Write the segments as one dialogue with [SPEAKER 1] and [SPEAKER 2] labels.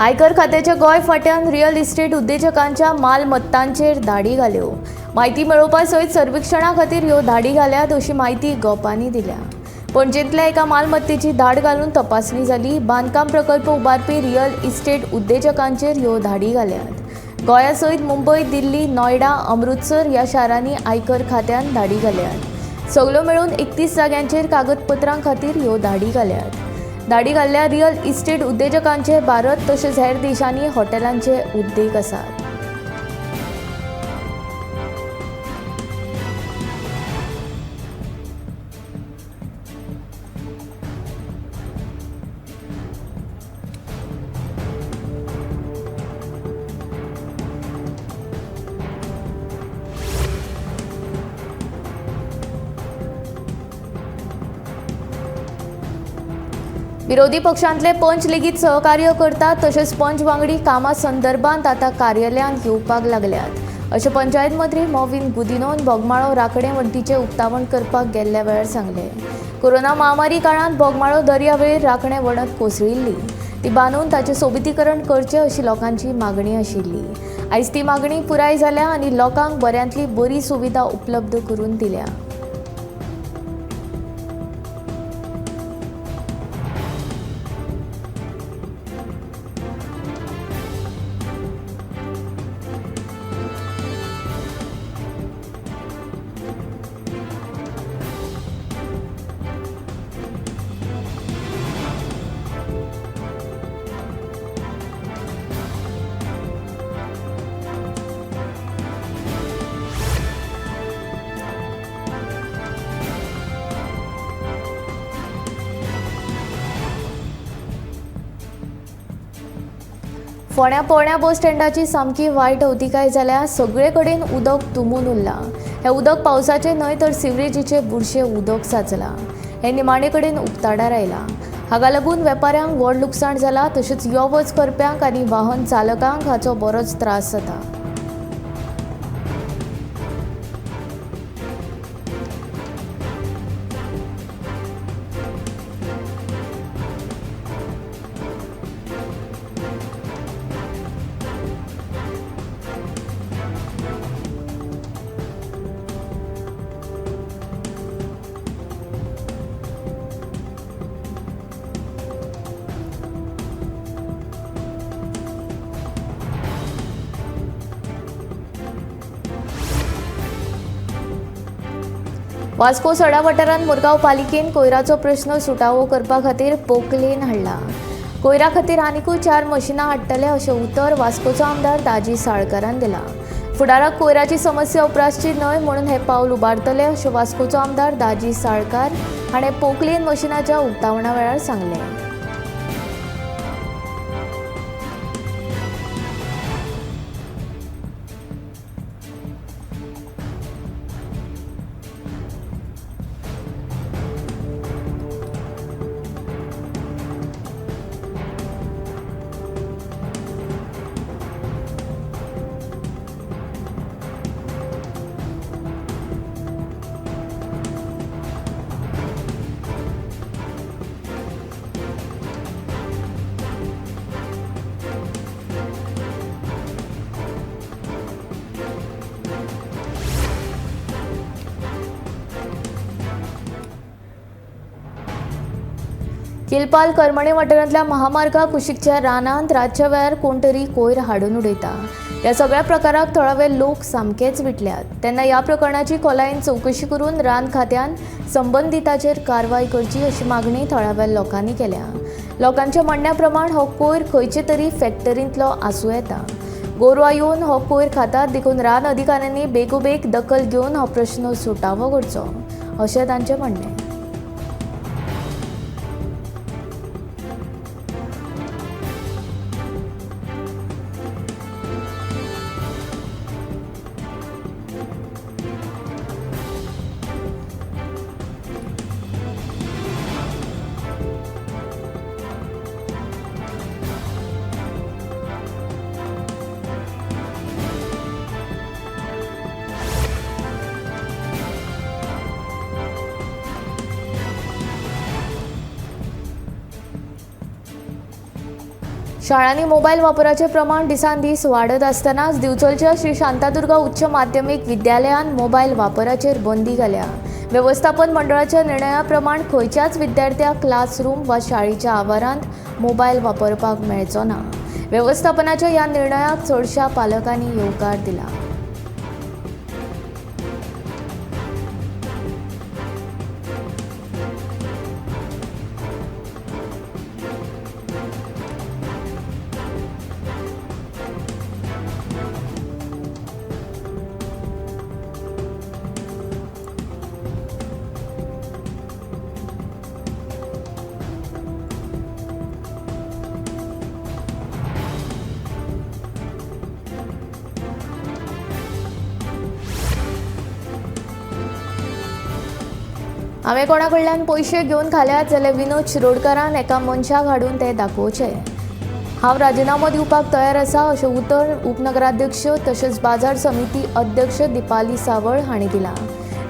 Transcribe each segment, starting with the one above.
[SPEAKER 1] आयकर खात्याच्या Goa फांट्यान real estate उद्देजकांच्या मालमत्तांचेर धाडी घाल्यो. म्हायती मेळोवपा सयत सर्वेक्षणा खातीर ह्यो धाडी घाल्यात अशी म्हायती गोपांनी दिल्या. पणजेंतल्या एका मालमत्तेची धाड घालून तपासणी जाली. बांदकाम प्रकल्प उबारपी रियल इस्टेट उद्देजकांचेर ह्यो धाडी घाल्यात. गोंया सयत मुंबय, दिल्ली, नोयडा, अमृतसर ह्या शारांनी आयकर खात्यान धाडी घाल्यात. सगल्यो मेळून 31 जाग्यांचेर कागदपत्रां खातीर ह्यो धाडी घाल्यात. धाडी घाल्ल्या रियल इस्टेट उद्देजकांचे भारत तशेंच हेर देशांनी हॉटेलांचे उद्देग आसात. विरोधी पक्षांतले पंच लेगीत सहकार्य करतात, तशेंच पंच वांगडी कामा संदर्भात आतां कार्यालयांत येवपाक लागल्यात अशें पंचायत मंत्री मॉविन गुदिन्होन बोगमाळो राखणे वण्टीचें उक्तावण करपाक गेल्ल्या वेळार सांगलें. कोरोना महामारी काळांत बोगमाळो दर्यावेळेर राखणे वणत कोसळिल्ली, ती बांदून ताचें सोबितीकरण करचें अशी लोकांची मागणी आशिल्ली. आयज ती मागणी पुराय जाल्या आनी लोकांक बऱ्यांतली बरी सुविधा उपलब्ध करून दिल्या. फोंड्या पोरण्या बस स्टँडाची सामकी वायट अवतिकाय जाल्या. सगळे कडेन उदक तुंबून उरलां. हें उदक पावसाचें न्हय तर सिवरेजीचें बुरशें उदक साचलां. हें निमाणे कडेन उक्ताडार आयलां. हाका लागून वेपाऱ्यांक व्हड लुकसाण जालां, तशेंच यो वच करप्यांक आनी वाहन चालकांक हाचो बरोच त्रास जाता. वास्को सडा वाठारांत मुरगांव पालिकेन कोयराचो प्रश्न सुटावो करपा खातीर पोकलेन हाडला. कोयरा खातीर आनिकूय 4 मशिनां हाडटले अशें उतर वास्कोचो आमदार दाजी साळकारान दिलां. फुडाराक कोयराची समस्या उप्रासची न्हय म्हणून हें पावल उबारतले अशें वास्कोचो आमदार दाजी साळकार हाणें पोकलेन मशिनाच्या उक्तावणा वेळार सांगलें. किलपाल करमणे वाठारांतल्या महामार्गा कुशीकच्या रानांत रातच्या वेळार कोण तरी कोयर हाडून उडयता. ह्या सगळ्या प्रकाराक थळावे लोक सामकेच विटल्यात. तेन्ना ह्या प्रकरणाची खोलायेन चवकशी करून रान खात्यान संबंदिताचेर कारवाय करची अशी मागणी थळाव्या लोकांनी केल्या. लोकांच्या म्हणण्या प्रमाण हो कोयर खंयचे तरी फॅक्टरींतलो आसूं येता. गोरवां येवन हो कोयर खातात, देखून रान अधिकाऱ्यांनी बेगोबेग दखल घेवन हो प्रश्न सुटावो करचो अशें तांचें म्हणणें. शाळांनी मोबायल वापराचें प्रमाण दिसान दीस वाडत आसतनाच दिवचलच्या श्री शांतादुर्गा उच्च माध्यमीक विद्यालयान मोबायल वापराचेर बंदी घाल्या. वेवस्थापन मंडळाच्या निर्णया प्रमाण खंयच्याच विद्यार्थ्याक क्लासरूम वा शाळेच्या आवारांत मोबायल वापरपाक मेळचो ना. वेवस्थापनाच्या ह्या निर्णयाक चडशा पालकांनी येवकार दिला. हांवें कोणा कडल्यान पयशे घेवन खाल्यात जाल्यार विनोद शिरोडकारान एका मनशाक हाडून ते दाखोवचे. हांव राजिनामो दिवपाक तयार आसा अशें उतर उपनगराध्यक्ष तशेंच बाजार समिती अध्यक्ष दीपाली सावळ हांणी दिलां.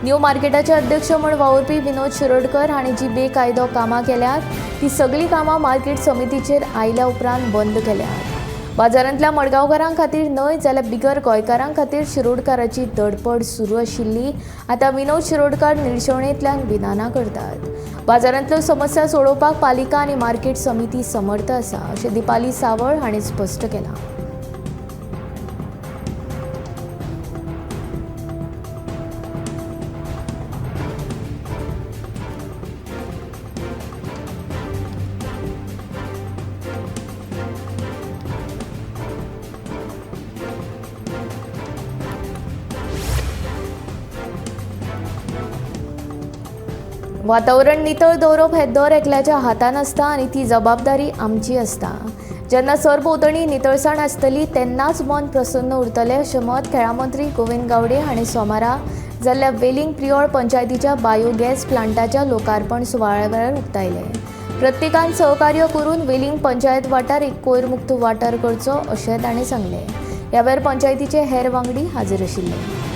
[SPEAKER 1] न्यू मार्केटाचे अध्यक्ष म्हूण वावुरपी विनोद शिरोडकर हांणी जी बेकायदो कामां केल्यात ती सगळीं कामां मार्केट समितीचेर आयल्या उपरांत बंद केल्यात. बाजारांतल्या मडगांवकारां खातीर न्हय जाल्यार बिगर गोंयकारां खातीर शिरोडकाराची धडपड सुरू आशिल्ली. आतां विनोद शिरोडकार निर्शेवणेंतल्यान विधानां करतात. बाजारांतल्यो समस्या सोडोवपाक पालिका आनी मार्केट समिती समर्थ आसा अशें दीपाली सावळ हांणी स्पश्ट केलां. वातावरण नितळ दवरप हें दर एकल्याच्या हातान आसता आनी ती जबाबदारी आमची आसता. जेन्ना सरभोंवतणी नितळसाण आसतली तेन्नाच मन प्रसन्न उरतलें अशें मत खेळां मंत्री गोविंद गावडे हांणी सोमारा जाल्ल्या वेलिंग प्रियोळ पंचायतीच्या बायोगॅस प्लांटाच्या लोकार्पण सुवाळ्या वेळार उक्तायलें. प्रत्येकान सहकार्य करून वेलिंग पंचायत वाठार एक कोयरमुक्त वाठार करचो अशें ताणें सांगलें. ह्या वेळार पंचायतीचे हेर वांगडी हाजीर आशिल्ले.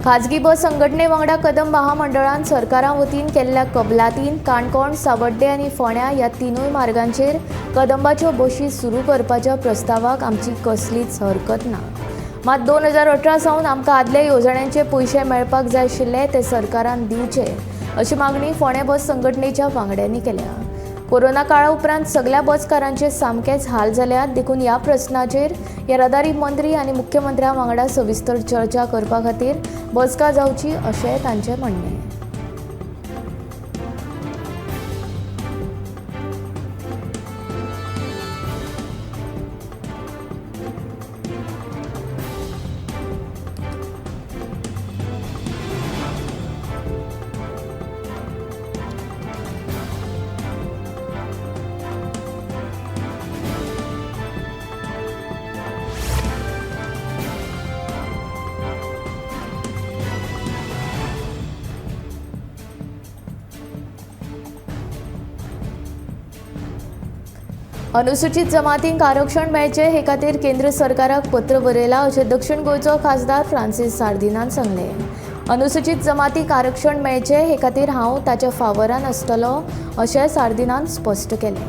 [SPEAKER 1] खाजगी बस संघटने वांगडा कदंब महामंडळान सरकारा वतीन केल्ल्या कबलातीन काणकोण, सावड्डे आनी फोंड्या ह्या तिनूय मार्गांचेर कदंबाच्यो बशी सुरू करपाच्या प्रस्तावाक आमची कसलीच हरकत ना. मात 2018 सावन आमकां आदल्या येवजण्यांचे पयशे मेळपाक जाय आशिल्ले ते सरकारान दिवचे अशी मागणी फोंडें बस संघटनेच्या वांगड्यांनी केल्या. कोरोना काळा उपरांत सगल्या बसकारांचे सामकेच हाल जाल्यात देखून ह्या प्रस्नाचेर येरादारी मंत्री आनी मुख्यमंत्र्या वांगडा सविस्तर चर्चा करपा खातीर बसका जावची अशें तांचें म्हणणें. अनुसूचित जमातींक आरक्षण मेळचें हे खातीर केंद्र सरकाराक पत्र बरयलां अशें दक्षिण गोंयचो खासदार फ्रांसीस सार्दिनान सांगलें. अनुसूचित जमातींक आरक्षण मेळचें हे खातीर हांव ताच्या फावरान आसतलो अशें सार्दिनान स्पश्ट केलें.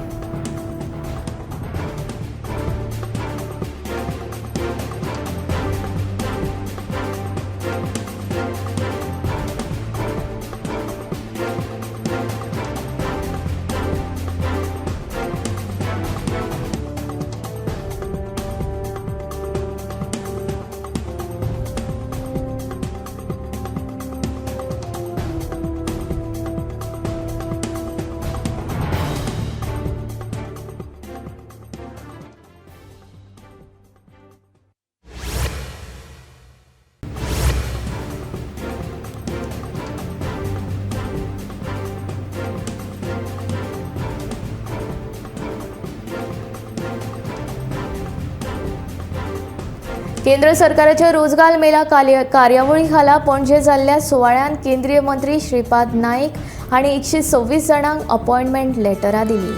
[SPEAKER 1] केंद्र सरकाराच्या रोजगार मेळा कार्यावळी खाला पणजे जाल्ल्या सुवाळ्यांत केंद्रीय मंत्री श्रीपाद नायक हांणी 126 जाणांक अपॉयंटमेंट लेटरां दिली.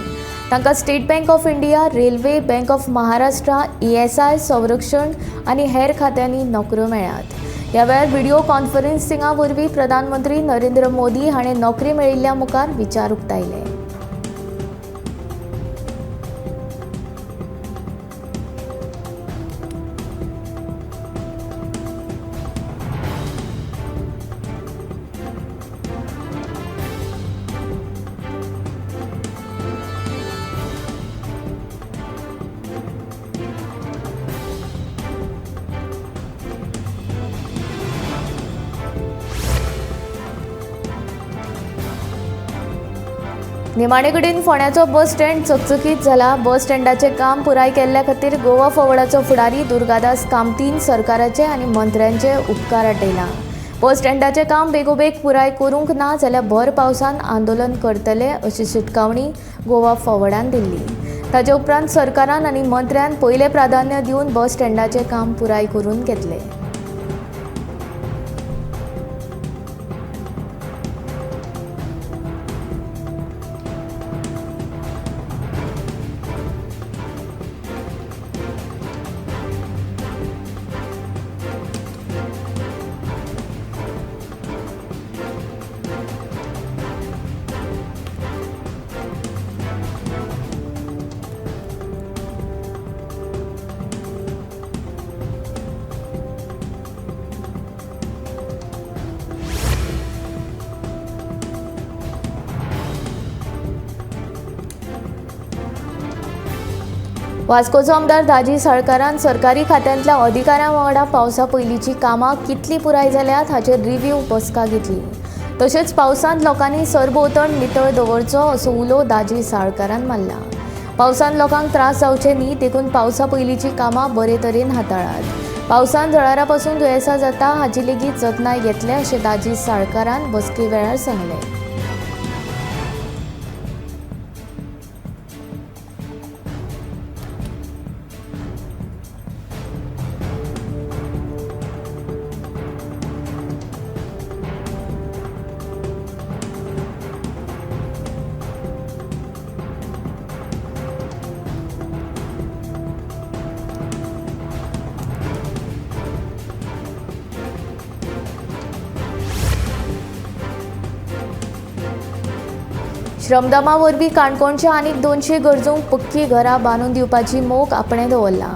[SPEAKER 1] तांकां State Bank of India, Railway, Bank of Maharashtra, ESI, संरक्षण आनी हेर खात्यांनी नोकऱ्यो मेळ्ळ्यात. ह्या वेळार व्हिडिओ कॉन्फरन्सिंगा वरवीं प्रधानमंत्री नरेंद्र मोदी हाणें नोकरी मेळिल्ल्या मुखार विचार उक्तायले. निमाणे कडेन फोंड्याचो बस स्टँड चकचकीत जाला. बस स्टँडाचें काम पुराय केल्ल्या खातीर गोवा फॉवर्डाचो फुडारी दुर्गादास कामतीन सरकाराचे आनी मंत्र्यांचे उपकार आटयला. बस स्टँडाचें काम बेगोबेग पुराय करूंक ना जाल्यार भर पावसान आंदोलन करतले अशी शिटकावणी गोवा फॉवर्डान दिल्ली. ताचे उपरांत सरकारान आनी मंत्र्यान पयलें प्राधान्य दिवन बस स्टँडाचें काम पुराय करून घेतलें. वास्कोचो आमदार दाजी साळकारान सरकारी खात्यांतल्या अधिकाऱ्यां वांगडा पावसा पयलींची कामां कितलीं पुराय जाल्यात हाचेर रिव्यू बसका घेतली. तशेंच पावसांत लोकांनी सरभोंवतण नितळ दवरचो असो उलो दाजी साळकारान मारला. पावसांत लोकांक त्रास जावचे न्ही देखून पावसा पयलींची कामां बरे तरेन हाताळात. पावसांत जळारां पसून दुयेंसां जाता हाची लेगीत जतनाय घेतले अशें दाजी साळकारान बसके वेळार सांगलें. श्रमदामा वरवीं काणकोणच्या आनीक 200 गरजूंक पक्की घरां बांदून दिवपाची मोख आपणें दवरला.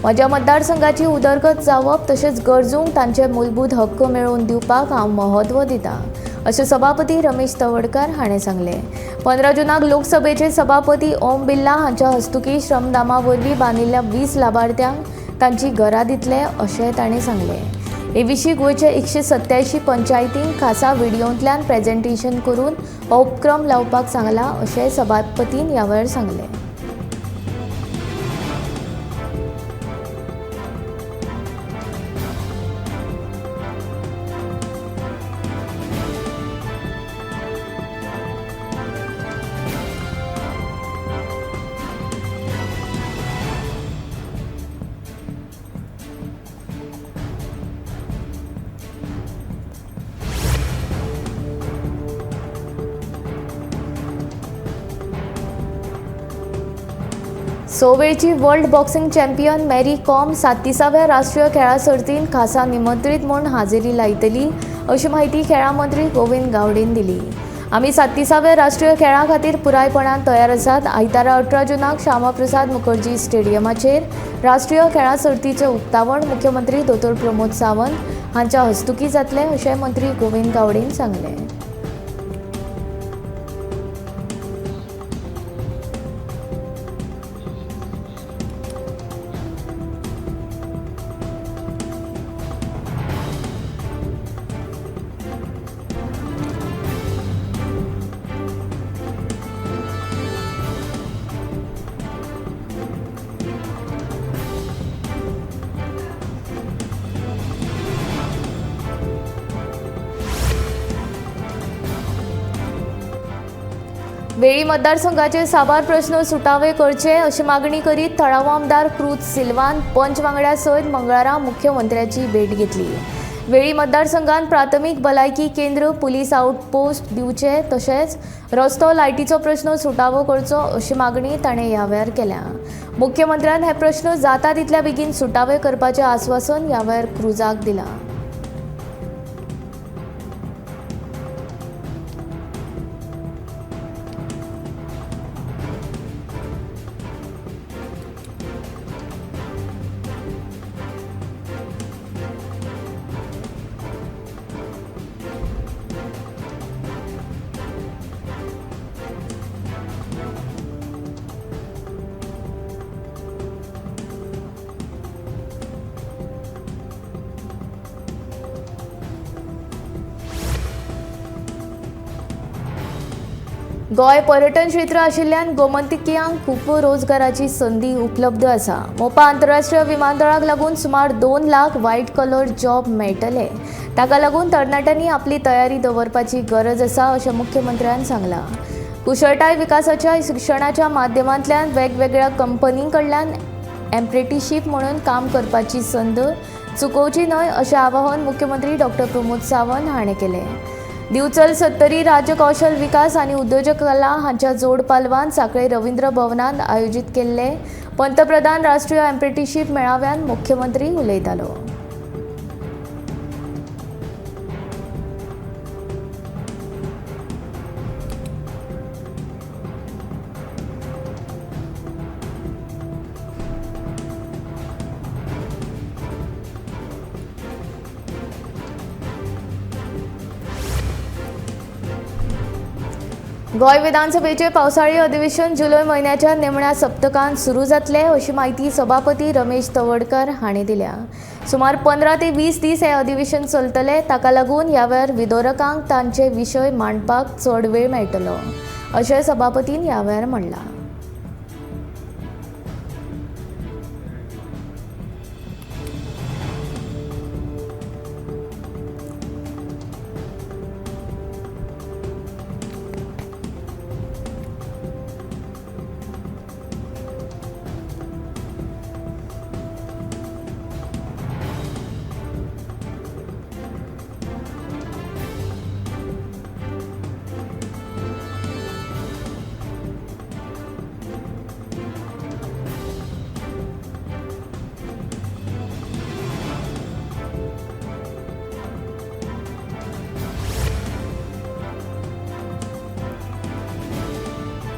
[SPEAKER 1] म्हज्या मतदारसंघाची उदरगत जावप तशेंच गरजूंक तांचे मूलभूत हक्क मेळोवन दिवपाक हांव म्हत्व दिता अशें सभापती रमेश तवडकर हाणें सांगलें. 15 जूनाक लोकसभेचे सभापती ओम बिर्ला हांच्या हस्तुकीं श्रमदामा वरवीं बांदिल्ल्या 20 लाभार्थ्यांक तांची घरां दितले अशें ताणें सांगलें. हे विशीं गोंयच्या 187 पंचायतींक खासा व्हिडियोंतल्यान प्रेजेंटेशन करून हो उपक्रम लावपाक सांगला अशें सभापतीन ह्या वेळार सांगलें. सोवेळची world boxing champion Mary Kom 37व्या राष्ट्रीय खेळां सर्तींत खासा निमंत्रीत म्हूण हाजेरी लायतली अशी म्हायती खेळां मंत्री गोविंद गावडेन दिली. आमी 37व्या राष्ट्रीय खेळां खातीर पुरायपणान तयार आसात. आयतारा 18 जूनाक श्यामाप्रसाद मुखर्जी स्टेडियमाचेर राष्ट्रीय खेळां सर्तीचें उक्तावण मुख्यमंत्री दोतोर प्रमोद सावंत हांच्या हस्तुकीं जातलें अशें मंत्री गोविंद गावडेन सांगलें. वेळी मतदारसंघाचे साबार प्रश्न सुटावे करचे अशी मागणी करीत थळावो आमदार क्रूज सिल्वान पंच वांगड्या सयत मंगळारा मुख्यमंत्र्याची भेट घेतली. वेळी मतदारसंघात प्राथमीक भलायकी केंद्र, पुलीस आउटपोस्ट दिवचे तशेंच रस्तो लायटीचो प्रश्न सुटावो करचो अशी मागणी ताणें ह्या वेळार केल्या. मुख्यमंत्र्यान हे प्रश्न जाता तितल्या बेगीन सुटावे करपाचें आस्वासन ह्या वेळार क्रूजाक दिलां. गोंय पर्यटन क्षेत्र आशिल्ल्यान गोमंतकियांक खूब रोजगाराची संदी उपलब्ध आसा. मोपा आंतरराष्ट्रीय विमानतळाक लागून सुमार 2 लाख व्हायट कलर जॉब मेळटले. ताका लागून तरणाट्यांनी आपली तयारी दवरपाची गरज आसा अशें मुख्यमंत्र्यान सांगलां. कुशळटाय विकासाच्या शिक्षणाच्या माध्यमांतल्यान वेगवेगळ्या कंपनीं कडल्यान एप्रेंटिशीप म्हणून काम करपाची संद चुकोवची न्हय अशें आवाहन मुख्यमंत्री डॉक्टर प्रमोद सावंत हाणें केलें. दिवचल सत्तरी राज्य कौशल विकास आनी उद्योजकला हांच्या जोड पालवान सांखळे रवींद्र भवनांत आयोजीत केल्ले पंतप्रधान राष्ट्रीय एप्रेंटिशीप मेळाव्यान मुख्यमंत्री उलयतालो. गोंय विधानसभेचे पावसाळी अधिवेशन जुलय म्हयन्याच्या निमण्या सप्तकांत सुरू जातलें अशी म्हायती सभापती रमेश तवडकर हांणी दिल्या. सुमार 15 ते 20 दीस हें अधिवेशन चलतलें. ताका लागून ह्या वेळार विरोधकांक तांचे विशय मांडपाक चड वेळ मेळटलो अशें सभापतीन ह्या वेळार म्हणलां.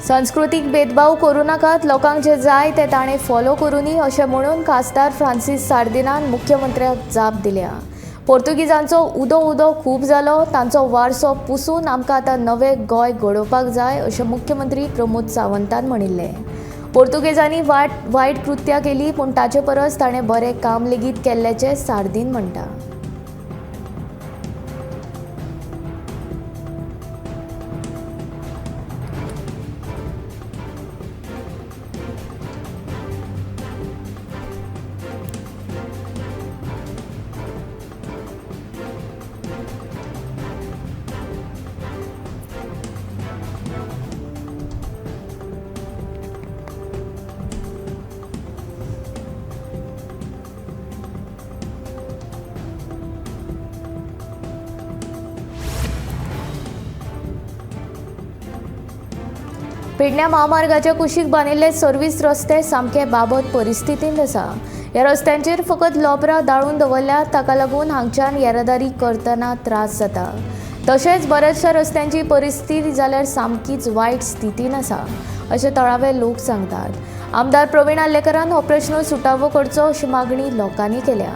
[SPEAKER 1] सांस्कृतीक भेदभाव करूं नाकात, लोकांक जे जाय ते ताणें फॉलो करूंनी अशें म्हणून खासदार फ्रांसीस सार्दिनान मुख्यमंत्र्याक जाप दिल्या. पोर्तुगीजांचो उदो उदो खूब जालो, तांचो वारसो पुसून आमकां आतां नवें गोंय घडोवपाक जाय अशें मुख्यमंत्री प्रमोद सावंतान म्हणिल्लें. पोर्तुगेजांनी वायट कृत्यां केली पूण ताचे परस ताणें बरें काम लेगीत केल्ल्याचें सार्दीन म्हणटा. पेडण्या म्हामार्गाच्या कुशीक बांदिल्ले सर्वीस रस्ते सामके बाबत परिस्थितींत आसा. ह्या रस्त्यांचेर फकत लोबरां दाळून दवरल्यात, ताका लागून हांगच्यान येरादारी करतना त्रास जाता. तशेंच बऱ्याचशा रस्त्यांची परिस्थिती जाल्यार सामकीच वायट स्थितीन आसा अशें थळावे लोक सांगतात. आमदार प्रवीण आर्लेकरान हो प्रश्न सुटावो करचो अशी मागणी लोकांनी केल्या.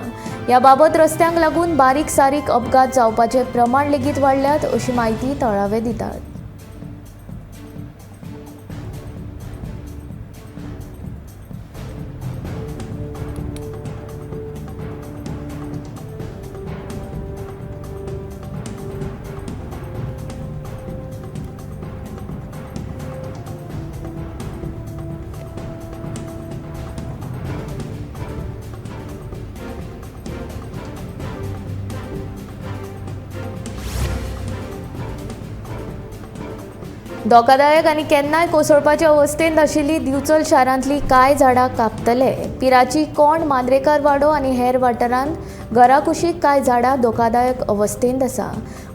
[SPEAKER 1] ह्या बाबत रस्त्यांक लागून बारीक सारीक अपघात जावपाचें प्रमाण लेगीत वाडल्यात अशी म्हायती थळावे दितात. धोकादायक आनी केन्नाय कोसळपाचे अवस्थेंत आशिल्ली दिवचल शारांतली कांय झाडां कापतले. पिराची कोंड, मांद्रेकार वाडो आनी हेर वाठारांत घरा कुशीक कांय झाडां धोकादायक अवस्थेंत आसा.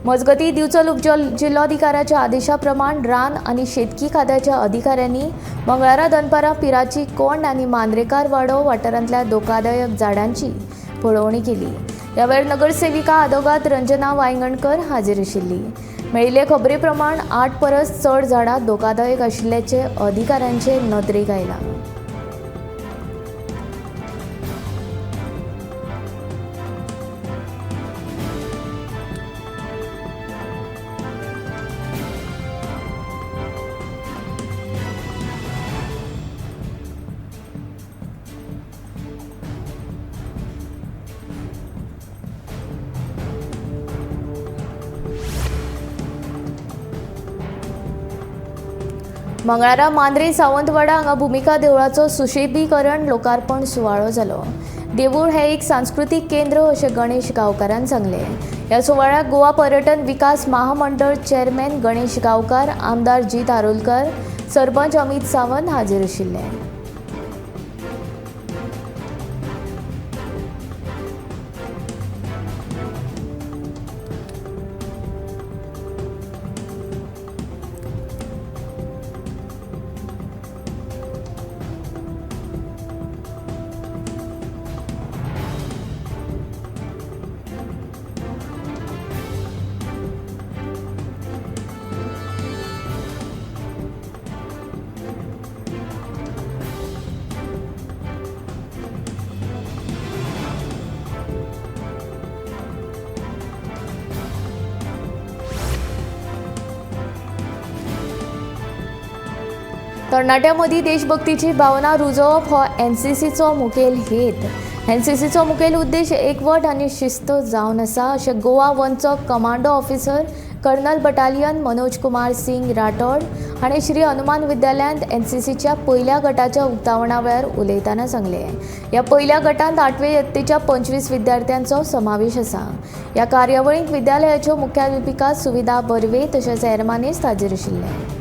[SPEAKER 1] मजगतीं, दिवचल उपजिल्लोधिकाऱ्याच्या आदेशा प्रमाण रान आनी शेतकी खात्याच्या अधिकाऱ्यांनी मंगळारा दनपारां पिराची कोंड आनी मांद्रेकार वाडो वाठारांतल्या धोकादायक झाडांची पळोवणी केली. ह्या वेळार नगरसेविका आदोगाद रंजना वायंगणकर हाजीर आशिल्ली. मेळिल्ले खबरे प्रमाण 8 परस चड झाडां धोकादायक आशिल्ल्याचे अधिकाऱ्यांचे नदरेक आयलां. मंगळारा मांद्रे सावंतवाडा हांगा भुमिका देवळाचो सुशोभीकरण लोकार्पण सुवाळो जालो. देवूळ हें एक सांस्कृतीक केंद्र अशें गणेश गांवकारान सांगलें. ह्या सुवाळ्याक गोवा पर्यटन विकास महामंडळ चेअरमॅन गणेश गांवकार, आमदार जीत आरोलकर, सरपंच अमित सावंत हाजीर आशिल्ले. तरणाट्यां मदीं देशभक्तीची भावना रुजोवप हो एनसीसीचो मुखेल हेत. एनसीसीचो मुखेल उद्देश एकवट आनी शिस्त जावन आसा अशें Goa वनचो commando officer colonel battalion Manoj Kumar Singh Rathod हाणें श्री हनुमान विद्यालयांत एनसीसीच्या पयल्या गटाच्या उक्तावणा वेळार उलयतना सांगलें. ह्या पयल्या गटांत 8वे यत्तेच्या 25 विद्यार्थ्यांचो समावेश आसा. ह्या कार्यावळींत विद्यालयाच्यो मुख्याध्यापिका सुविधा बर्वे तशेंच हेर मानेस्त हाजीर आशिल्ले.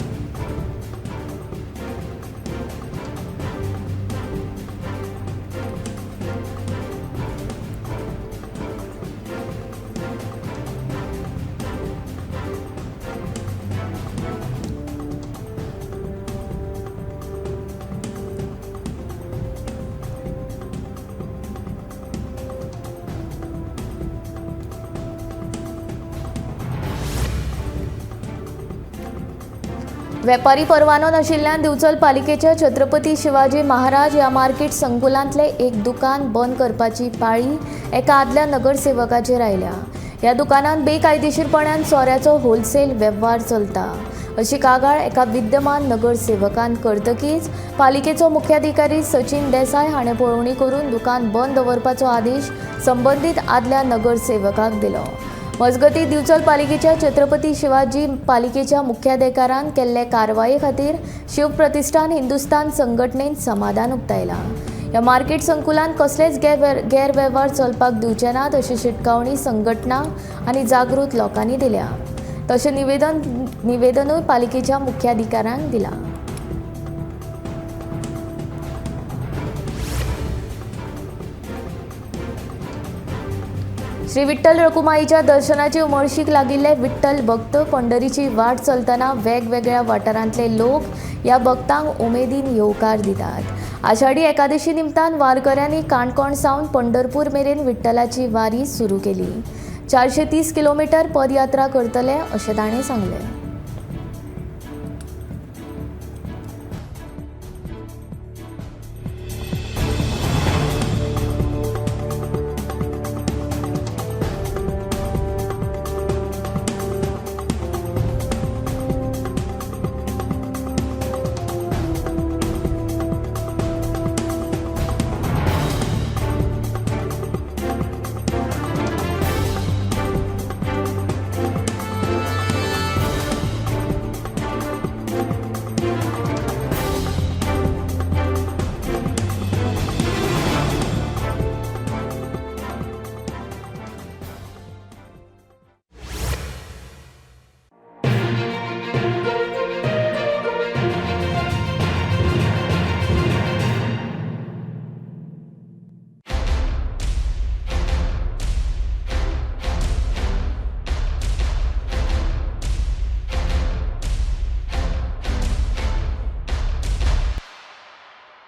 [SPEAKER 1] वेपारी परवानो नाशिल्ल्यान दिवचल पालिकेच्या छत्रपती शिवाजी महाराज ह्या मार्केट संकुलांतलें एक दुकान बंद करपाची पाळी एका आदल्या नगरसेवकाचेर आयल्या. ह्या दुकानांत बेकायदेशीरपणान सोऱ्याचो होलसेल वेव्हार चलता अशी कागाळ एका विद्यमान नगरसेवकान करतकीच पालिकेचो मुख्याधिकारी सचिन देसाय हाणें पळोवणी करून दुकान बंद दवरपाचो आदेश संबंदीत आदल्या नगरसेवकाक दिलो. मजगतीं, दिवचल पालिकेच्या छत्रपती शिवाजी पालिकेच्या मुख्याधिकाऱ्यान केल्ले कारवाये खातीर शिवप्रतिष्ठान हिंदुस्तान संघटनेन समाधान उक्तायलां. ह्या मार्केट संकुलांत कसलेच गैरवेव्हार चलपाक दिवचे नात अशी शिटकावणी संघटना आनी जागृत लोकांनी दिल्या. तशें निवेदनूय पालिकेच्या मुख्याधिकाऱ्यांक दिलां. श्री विठ्ठल रखुमाईच्या दर्शनाची उमळशीक लागिल्ले विठ्ठल भक्त पंढरीची वाट चलतना वेगवेगळ्या वाठारांतले लोक ह्या भक्तांक उमेदीन येवकार दितात. आषाढी एकादशी निमतान वारकऱ्यांनी काणकोण सावन पंढरपूर मेरेन विठ्ठलाची वारी सुरू केली. 430 किलोमीटर पदयात्रा करतले अशें ताणें सांगलें.